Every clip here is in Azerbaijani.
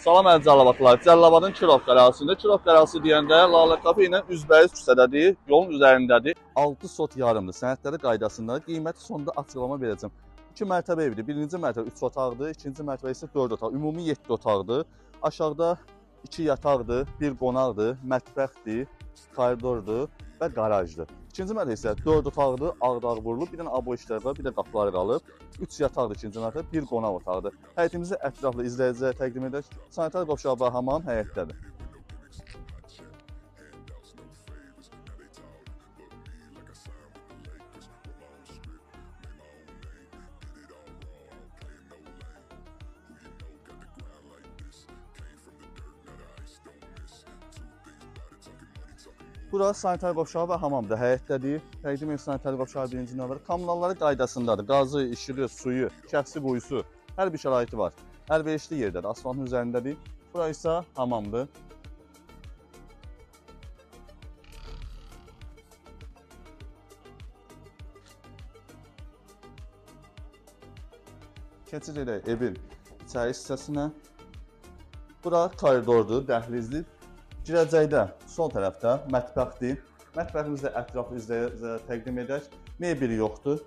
Salam əziz Cəlilabadlılar. Cəlilabadın Kirov qəlasında. Kirov qəlası deyəndə Lalə Kafe ilə üzbəüz küçədədir, yolun üzərindədir. 6 sot yarımdır. Sənədləri qaydasında. Qiyməti sonda açıqlama verəcəm. 2 mərtəbə evdir. Birinci mərtəbə 3 otaqdır, ikinci mərtəbə isə 4 otaq. Ümumi 7 otaqdır. Aşağıda 2 yataqdır, 1 qonaqdır, mətbəxdir, koridordur və qarajdır. İkinci mərtəbə isə 4 otaqdır, ağdağ vurulub, bir dənə abo işləri var, bir də qapıları qalıb. 3 yataqdır ikinci mərtəbə, 1 qonaq otağıdır. Həyətimizi ətraflı izləyicilərə təqdim edək. Sanitar qovşağı və hamam həyətdədir. Bura sanitar qovşağı və hamamdır, həyətdədir. Təqdim edir sanitar qovşağı birinci növbədə. Kommunalları qaydasındadır. Qazı, işığı, suyu, şəxsi quyusu, hər bir şəraiti var. Əlverişli yerdədir, asfaltın üzərindədir. Bura isə hamamdır. Keçid edək evin içəri hissəsinə. Bura koridordur, dəhlizdir. Girəcəkdə sol tərəfdə mətbəxdir. Mətbəximizi də ətraflı izləyicilərə təqdim edək. Mebeli yoxdur.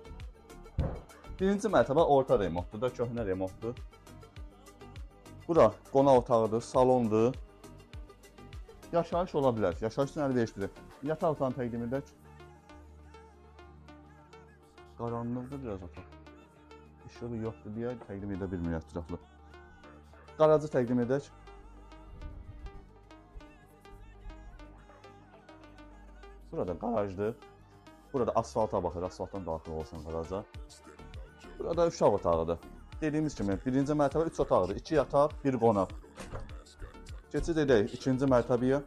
Birinci mərtəbə orta remontdur da, köhnə remontdur. Bura qonaq otağıdır, salondur. Yaşayış ola bilər, yaşayış üçün əlverişlidir. Yataq otağını təqdim edək. Qaranlıqdır biraz otaq. İşığı yoxdur deyə təqdim edə bilmirik ətraflı. Qarajı təqdim edək. Burada qarajdır. Burada asfalta baxır, asfaltdan daxil olsun qaraja. Burada uşaq otağıdır. Dediyimiz kimi, birinci mərtəbə 3 otaqdır. 2 yataq, 1 qonaq. Keçid edək ikinci mərtəbəyə.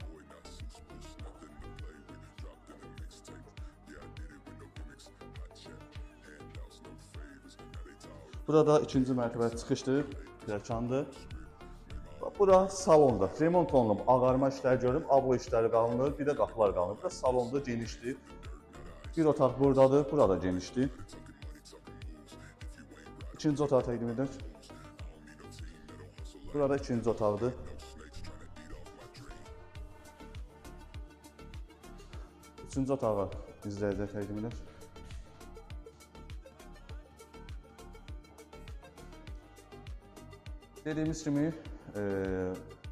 Burada ikinci mərtəbə çıxışdır, pilləkəndir. Bura salondur. Remont olunub, ağarma işləri görünüb, ablo işləri qalınır, bir də qapılar qalınır. Bura salondur, genişdir. Bir otaq buradadır, burada genişdir. İkinci otağı təqdim edək. Burada ikinci otaqdır. Üçüncü otağı izləyicilər təqdim edək. Dediyimiz kimi,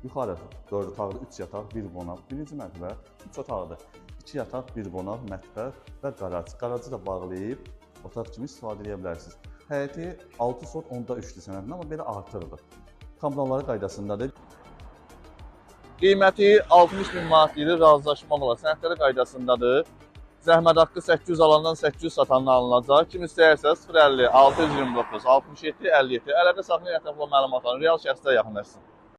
yuxarı 4 otaqdır, 3 yataq, 1 qonaq. Birinci mərtəbə 3 otaqdır. 2 yataq, 1 qonaq, mətbəx və qaraj. Qarajı da bağlayıb otaq kimi istifadə edə bilərsiniz. Həyəti 6 sot 10.3-dür sənədində, amma belə artıqdır. Kommunalları qaydasındadır. Qiyməti 60 min manat deyir, razılaşmaq olar. Sənədləri qaydasındadır. Zəhmət haqqı 800 alandan 800 satandan alınacaq. Kim istəyərsə 050 629 67 57 əlaqə saxlayın, ətraflı məlumatların real şəxslərə yaxınlaşsın.